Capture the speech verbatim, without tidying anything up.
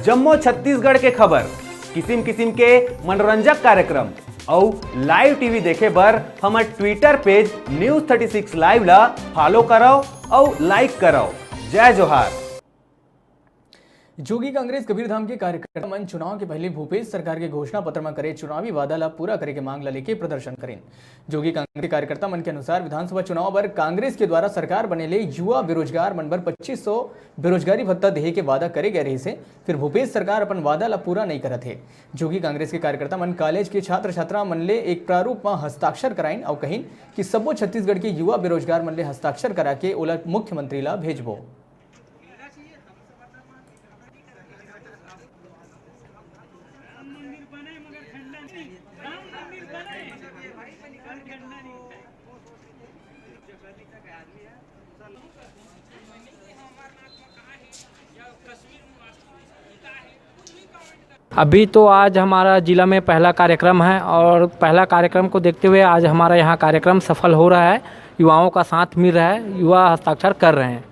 जम्मो छत्तीसगढ़ के खबर, किसिम किसिम के मनोरंजक कार्यक्रम अउ live T V देखे बर हमर Twitter page News thirty six Live ला follow करव अउ like करव। जय जोहार। जोगी कांग्रेस कबीरधाम के कार्यकर्ता मन चुनाव के पहले भूपेश सरकार के घोषणा पत्र म करे चुनावी वादा ला पूरा करे के मांग ला लेके प्रदर्शन करिन। जोगी कांग्रेस के कार्यकर्ता मन के अनुसार, विधानसभा चुनाव बर कांग्रेस के द्वारा सरकार बने ले युवा बेरोजगार मन बर पच्चीस सौ बेरोजगारी भत्ता देहे के वादा करे गए रहिस हे, फिर भूपेश सरकार अपन वादा ला पूरा नहीं करत हे। जोगी कांग्रेस के कार्यकर्ता मन कॉलेज के छात्र छात्रा मन ले एक प्रारूप म हस्ताक्षर कराइन अउ कहिन कि सब्बो छत्तीसगढ़ के युवा बेरोजगार मन ले हस्ताक्षर करा के ओला मुख्यमंत्री ला भेजबो। अभी तो आज हमारा जिला में पहला कार्यक्रम है और पहला कार्यक्रम को देखते हुए आज हमारा यहाँ कार्यक्रम सफल हो रहा है। युवाओं का साथ मिल रहा है, युवा हस्ताक्षर कर रहे हैं।